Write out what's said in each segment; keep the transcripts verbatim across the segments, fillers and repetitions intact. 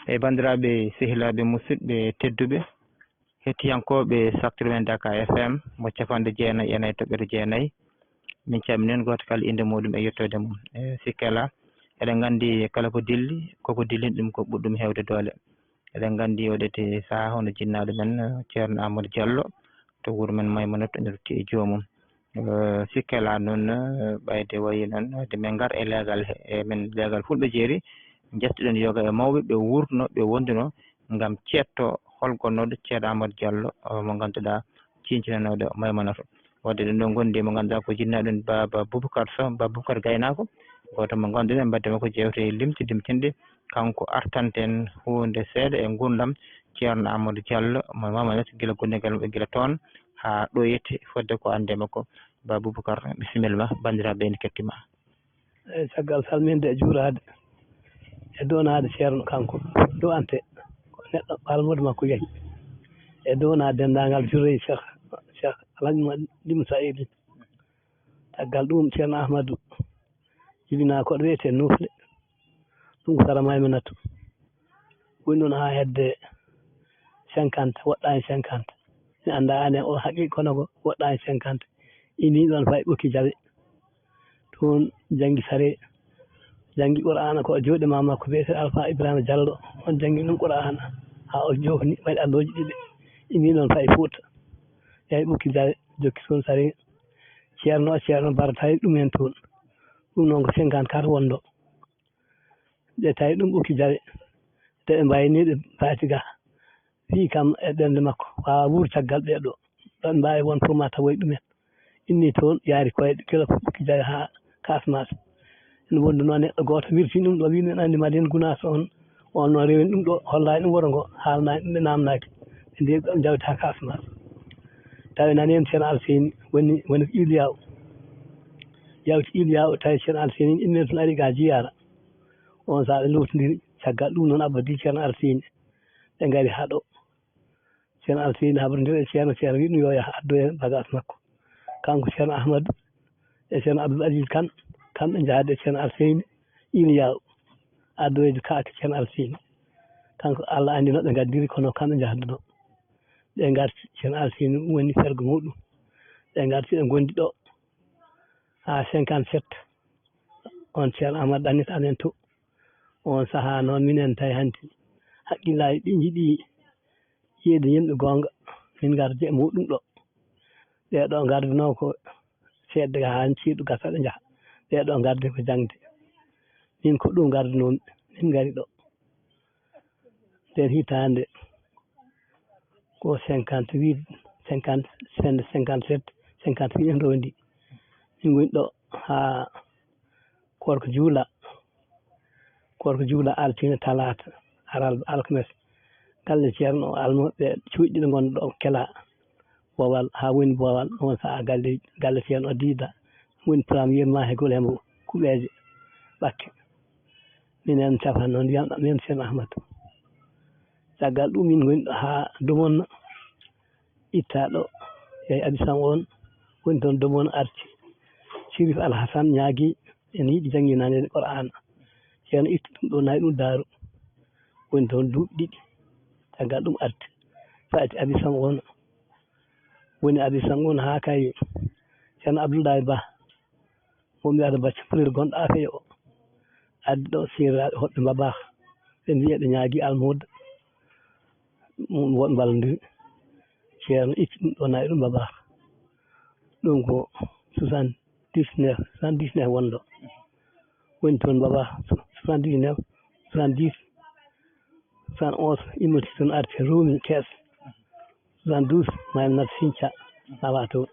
E banndiraaɓe, sehilaaɓe, musidɓe tedduɓe, hettiyankooɓe Sakturu men Dakar F M mo capanɗe jeenayi e nayi toɓɓere jeenayi, min calmini on gooto kala innde muuɗum e yettoode mum. E sikke alaa, eɗen nganndi kala ko dilli, koko dillini ɗum ko ɓuri ɗum heewde doole. Eɗen nganndi oɗete sahaa hono jinnaaɗo men, eh, Ceerno Amadou Diallo to wuro men Maymanatu, ene rutti e joomum. Eh, sikke alaa noon, eh, ɓayde wayi noon, wadde men ngar e leegal he, e men leegal Fulɓe Jeeri, njettoɗen yoga e mawɓe, ɓe wuurno, ɓe wonduno ngam ceetto hol gonnooɗo Ceerno Amadou Diallo, eh, mo ngannduɗaa ciñcinanooɗo Maymanatu. Wadde ɗum ɗo ngondi mo ngannduɗaa ko jinnaaɗo men Baaba Boubacar Sow, Baaba Boubacar Gaynaako, gooto mo ngannduɗen mbadde makko jeewte limti limtinɗe. Kanko artanten huunde seeɗa e ngurndam Ceerno Amadou Diallo mo Maymanatu, gila gonndigal maɓɓe gila toon haa ɗo yette fodde ko annde makko. Ba Boubacar, bisimilla ma, banndiraaɓe ene kettima. E caggal salminde e juuraade e doonaade Ceerno kanko do'ante ko neɗɗo almuudo makko yahi e doonaade denndaangal jurey Cheikh, Cheikh Alhaji Madimu Saïdi. Caggal ɗum Ceerno Ahmadu jibinaa ko ɗo wiyetee Nufle. Ɗum ko sara Maymanatu. Woni ɗon haa hedde cinquante, woɗɗaani cinquante. Mi anndaa anen o haqiiqa kono ko woɗɗaani cinquante. Immii ɗon fayi Ɓokki Jawe. Toon janngi sare, janngi Qur'aana ko e juuɗe maama makko biyeteeɗo Alfa Ibrahima Diallo. On janngi ɗum Qur'aana haa o joofni, waɗi allooji ɗiɗi. Immii ɗon fayi Fuuta. Yahi Ɓokki Jawe, jokki toon sare. Ceerno, Ceerno Bara tawi ɗum heen toon. Ɗum noon ko cinquante-quatre wonɗo. Ɓe tawi ɗum Ɓokki Jawe. Nde ɓe mbayni ɓe paati ga. Fii kam e ɓernde makko, waawaa wuur caggal ɓee ɗoo. Ɗo ɓe mbaawi won fof ma tawoy ɗumen. Inni toon, yaari koyɗe, gila ko Ɓokki Jawe haa Kasmaas. Ene wondi noon neɗɗo gooto wirtini ɗum ɗo, wiyi, "Min anndi Madiina Gunaas on, on noon rewini ɗum ɗo, hollaani ɗum wuro ngo, haalnaani ɗum, ɓe naamnaaki." Ɓe ndewi ɗo, njawti haa Kasmaas. Tawi nani heen Ceerno Alseyni woni, woni ko Iliyaw. Yawti Iliyaw, tawi Ceerno Alseyni immii toon, ari ga jiyaara. On sahaa ɓe luutondiri, caggal ɗum noon Abba di Ceerno Alseyni. Ɓe ngari haa ɗo. Ceerno Alseyni habrondiri e Ceerno, Ceerno wiyi ɗum yo yah addoya bagaas makko. Kanko Ceerno Ahmadu e Ceerno Abdul Aziz Kan, kamɓe njahdi e Ceerno Alseyni Iliyaw, addoyde kaake Ceerno Alseyni. Kanko Allah anndi no ɓe ngaddiri, kono kamɓe njahduno. Ɓe ngarti, Ceerno Alseyni woni fergo muɗum. Ɓe ngarti, ɓe ngondi ɗo haa cinquante-sept. On Ceerno Ahmadu ɗannita amen to. On sahaa noon minen tawi hanti hakkillaaji ɗi njiɗi yiide yimɓe goonga, min ngarda e muɗum ɗo. Ɓee ɗo ngardunoo ko seedde haa ceeɗu gasa ɓe njaha. Ɓee ɗo ngardi ko jaŋde. Min ko ɗum ngardunoomi, min ngari ɗo. Nder hitaande ko cinquante-huit, cinquante, cinquante-sept, cinquante-huit en rondi. Min ngoni ɗo haa koorka juula. Koorka juula, altine, talaata, alarba, alkmes. Galle Ceerno o almuɓɓe cuuɗi ɗiɗi ngonɗo ɗo Kela Bowal, haa woni Bowal, on sahaa galle, galle Ceerno o diida, woni premier ma he gol hembo kuɓeeje ɓakke. Minen cafanno ndiyam ɗam, minen Ceerno Ahmadu. Caggal ɗum min ngoni ɗo haa Domonna, itta ɗo, yahi Abi Sam on, woni toon Domonna arti. Sirif Alhasan ñaagi, ene yiɗi jannginaade en Qur'aana. Ceerno itti ɗum ɗo, nawi ɗum daaru. Woni toon duuɓi ɗiɗi. Caggal ɗum arti. Faati Abi Sam on, woni Abi Sam on haa kay Ceerno Abdoulaye Ba. Mo mbiyata Bacci Pulir gonɗo Afeyo o. Addi ɗo seeraaɓe hoɗɓe Mbabaax. Ɓe mbiya ɓe ñaagi almuudo. Ɗum won mballondiri. Ceerno itti ɗum ɗo, nawi ɗum Mbabaax. Ɗum ko soixante-dix-neuf, soixante-dix-neuf wonɗo. Woni toon Mbabaax, soixante-dix-neuf, soixante-dix, soixante-onze, immiti toon arti Ruumi Kees. Soixante-douze, Maynat Sinca, awa to.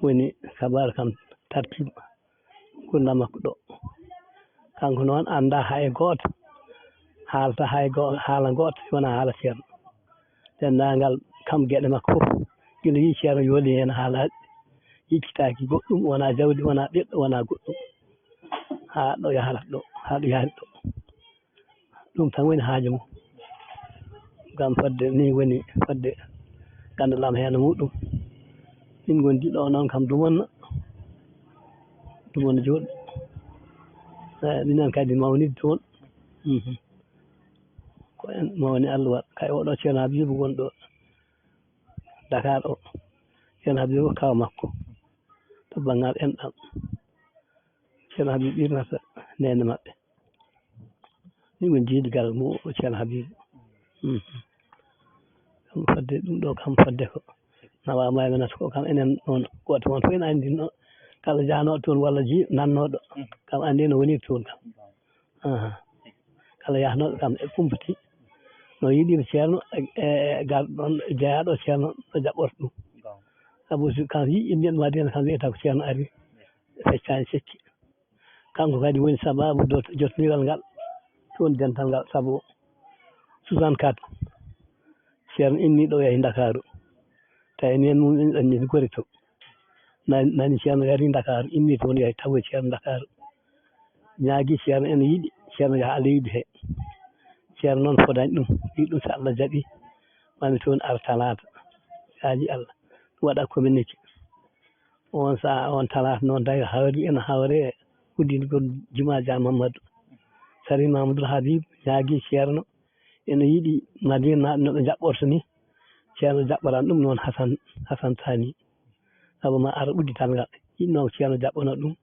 Woni kabaar kam tartiib ngurndan makko ɗo. Kanko noon anndaa hay gooto, haalta hay go-, haala gooto wonaa haala Ceerno. Denndaangal kam geɗe makko fof, gila yii Ceerno yooli heen haalaaji, yiccitaaki goɗɗum, wonaa jawdi, wonaa ɓiɗɗo, wonaa goɗɗum. Haa ɗo yahrata ɗo, haa ɗo yahri ɗo. Ɗum tan woni haaju mum. Ngam fodde, ni woni fodde ganndal am heen muɗum. Min ngondi ɗo noon kam Dumonna, Dumonna Jooɗi. Eh, minen kadi mawnide toon. Mhm. En mawni Allah waɗ kay oɗo Ceerno Habibu wonɗo Dakar o. Ceerno Habibu kaw makko to banngal enɗam. Ceerno Habibu ɓirnata nene maɓɓe. Ni woni jiidigal mo o Ceerno Habibu. Mhm. Kam fodde ɗum ɗo kam fodde ko nawa maymenata ko kam enen ɗon goto won fof ene anndi no kala jahnoɗo toon walla ji nannoɗo kam anndi no woniri toon kam. Aha. Kala yahnooɗo kam e kumpati no yiɗiri ceerno e garɗo ɗon jeyaaɗo ceerno no jaɓɓorta ɗum. Sabu so kam yii innde Madina kam wiyata ko ceerno ari feccani sekki. Kanko kadi woni sababu jotondiral ngal toon dental ngal sabu soixante-quatre ceerno inni ɗo yahi Ndakaaru. Tawi minen mum en ɗannini gori to. Nani ceerno yari Ndakaaru inni toon yahi tawi ceerno Ndakaaru. Ñaagi ceerno ene yiɗi ceerno yaha leydi he. Ceerno noon fodani ɗum wi ɗum so Allah jaɓi mami toon ar talaata. Yaaji Allah ɗum waɗa communiqué. On saha on talaata noon tawi hawri ene hawre udditgol juma ja Mamadou Sari Mamadou Habib ñaagi ceerno ene yiɗi Madina no ɓe jaɓɓorta ni ceerno jaɓɓoran ɗum noon Hasan Hasan Sani. Sabu ma ara uddital ngal yiɗno ceerno jaɓɓono ɗum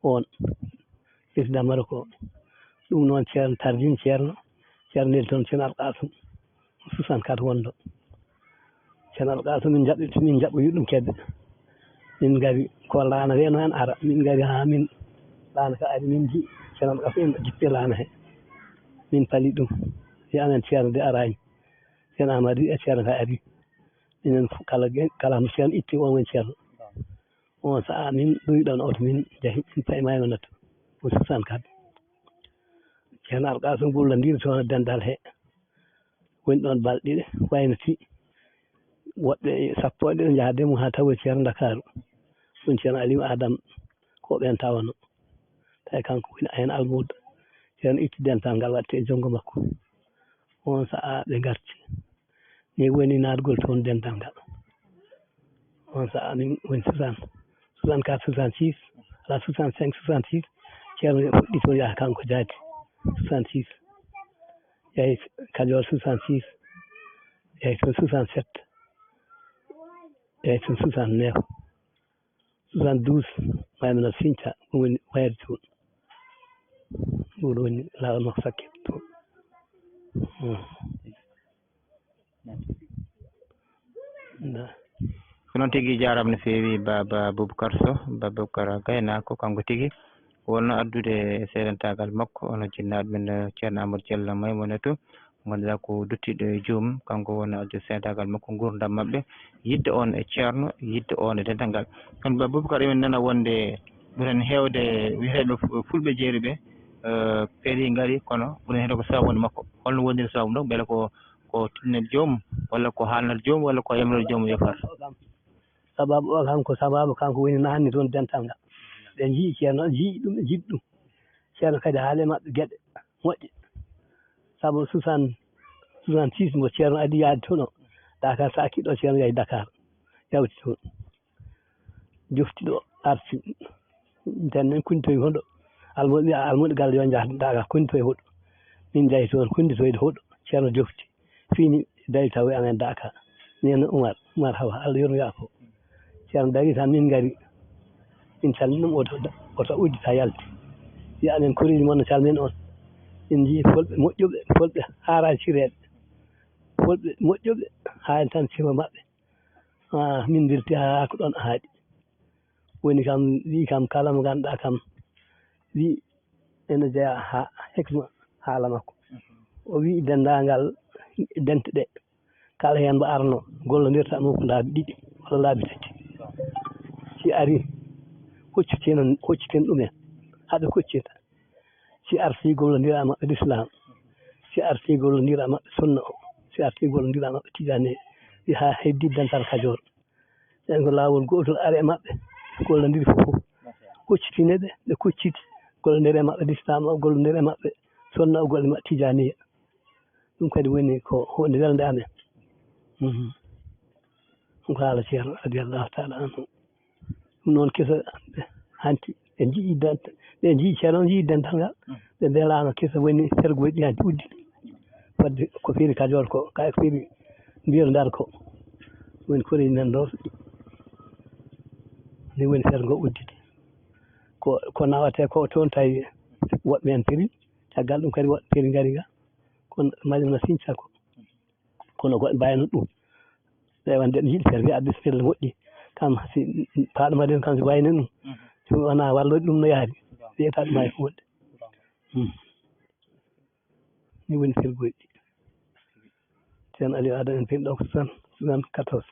on président Maroc o. Ɗum noon ceerno tardin ceerno ceerno neli toon ceerno Alqasum soixante-quatre wonɗo. Ceerno Alqasum min jaɓɓi min jaɓɓoyi ɗum kedde. Min ngari ko laana weno en ara min ngari ha min laana ka ari min ji ceerno Alqasum en jippe laana he. Min pali ɗum wi amen ceerno de arani ceerno Amadu e ceerno ka ari. Minen kala kala mo ceerno itti on woni ceerno. On saha min ɗoyi ɗon oto min jahi min payi maymanata ko soixante-quatre. Ceerno Alqasum gollondiri toon e dental he woni ɗon balɗe ɗiɗi waynoti woɓɓe sappo e ɗiɗo njaha demu ha tawi ceerno Ndakaaru. Ɗum ceerno Aliou Adam ko ɓen tawano. Tawi kanko woni hen almuudo ceerno itti dental ngal waɗte e jonngo makko. On saha ɓe ngarti ni woni naatgol toon dental ngal. On saha min woni soixante soixante-quatre soixante-six ala soixante-cinq soixante-six ceerno fuɗɗi toon yaha kanko jaati. Soixante-six yahi Kajoor soixante-six yahi toon soixante-sept yahi toon soixante-neuf soixante-douze maymina sinca ɗum woni wayre toon. Ɗum woni laawol makko sakke toon. Ko noon tigi jaaraama no feewi baaba Boubacar Sow baaba Boubacar gaynaako kanko tigi wonno addude seedantaagal makko ono jinnaaɗo men ceerno Amadou Diallo Maymunatu ngannduɗaa ko duttiiɗo e joomum kanko wonno addude seedantaagal makko nguurndam maɓɓe yiɗde on e ceerno yiɗde on e dental ngal. Kono baaba Boubacar emin nana wonde ɓuren heewde wiyeteeɓe fulɓe jeeri ɓe peeri ngari kono ɓuren heewde ko sababu makko holno woniri sababu ɗum mbele ko ko tinnat joom walla ko haalnat joom walla ko yamnat joom yofar. Sababu o kam ko sababu kanko woni nahanni toon dental ngal ɓe njii ceerno njii ɗum ɓe njiɗi ɗum ceerno kadi haali maɓɓe geɗe moƴƴe. Sabu soixante soixante-six mo ceerno adi yaade toon o Dakar sa kiɗɗo ceerno yahi Dakar yawti toon. Jofti ɗo arti ten min kuntoy hoɗo almuɗo wiya almuɗo galle yo jahdaga kuntoy hoɗo. Min jahi toon kunditoyde hoɗo ceerno jofti fini dari tawi amen daka min umar umar hawa Allah yurmo yaafo. Ceerno dari tan min ngari min calmi ɗum oto oto uddita yalti. Wi amen koreji mon no calmin on min jii folɓe moƴƴuɓe folɓe haarani sireɓe folɓe moƴƴuɓe haali tan siro maɓɓe. Min mbelti haa ko ɗoon haaɗi. Woni kam wii kam kala mo ngannduɗaa kam wii ene jeyaa haa hikma haala makko. O wii denndaangal dente ɗe kala heen mbo arno gollondirta mo ko laabi ɗiɗi walla laabi tati. Si arii hocciten hocciten ɗumen haa ɓe koccita. Si artii gollondiraa maɓɓe lislaam, si artii gollondiraa maɓɓe sunna o, si artii gollondiraa maɓɓe tijaani, ɓe haa heddii dental Kajoor. Ɓeen ko laawol gootol are e maɓɓe, gollondiri fof fof. Koccitine ɓe, ɓe kocciti gollondire e maɓɓe lislaam o, gollondire e maɓɓe sunna o, golle maɓɓe tijaaniya. Ɗum kadi woni ko huunde welnde amen. Ɗum ko haala Ceerno radiyallahu taala anhu. Ɗum noon kesa hanti ɓe njii dent ɓe njii ceerno njii dental ngal ɓe mbelaano kesa woni fergoji ɗi hanti uddi fodde ko firi Kajoor ko, ka ko firi Ndiyol Ndar ko. Woni koreeji men ɗo. Ni woni feere ngo udditi. Ko, ko nawate ko toon tawi woɗɓe en piri. Caggal ɗum kadi woɗɓe piri ngari ga. Kono mari no siñca ko. Kono ko mbayno ɗum. Ɓe wonde ɗo yiɗi feere wiya bismilla moƴƴi. Kam si paaɗo mbaɗen kam si wayno ɗum. Si wona walloɗi ɗum no yaari. Wiyata ɗum hay ko moƴƴi. Hmm. Ni woni firgoji. Ceerno Aliou Adama en pinɗo ko soixante-quatorze.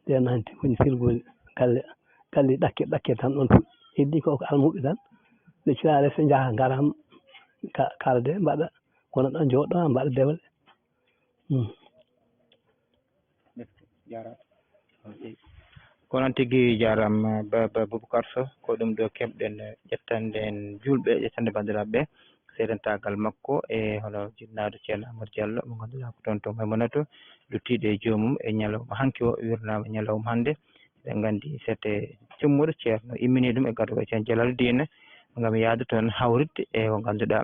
Nden hanti woni firgoji galle, galle ɗakke, ɗakke tan ɗon fuɗɗi. Heddi ko, ko almuɓɓe tan. Ɓe cuwaare so njaha ngaram ka-, kalde mbaɗa, kono ɗon jooɗo mbaɗa dewle. Hmm. Jarama. Ko noon tigi, jarama Baba Boubacar Sow. Ko ɗum ɗo keɓɗen ƴettande en julɓe, ƴettande banndiraaɓe seedentaagal makko e hono jinnaaɗo Ceerno Amadou Diallo mo ngannduɗaa ko toon to Maymunatu, luttiiɗo e joomum e ñalawma hanki o, wirnaama ñalawma hannde. Eɗen nganndi sete timmuɗo Ceerno immini ɗum e garɗo Ceerno Jalal Diine ngam yahde toon hawritde e ko ngannduɗaa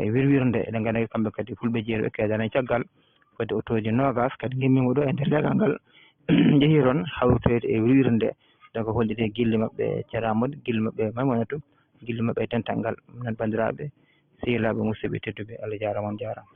e wirwirnde. Eɗen nganndi kamɓe kadi fulɓe jeeɗiɗo keedani caggal fodde otooji noogas kadi ngimmiima ɗo e nder leegal ngal njehii toon hawritoyde e wirwirnde nde. Donc holliti gilli maɓɓe Ceerno Amadou, gilli maɓɓe Maymunatu, gilli maɓɓe e dental ngal. Minen banndiraaɓe sehilaaɓe musidɓe tedduɓe, Allah jaaraama on jaaraama.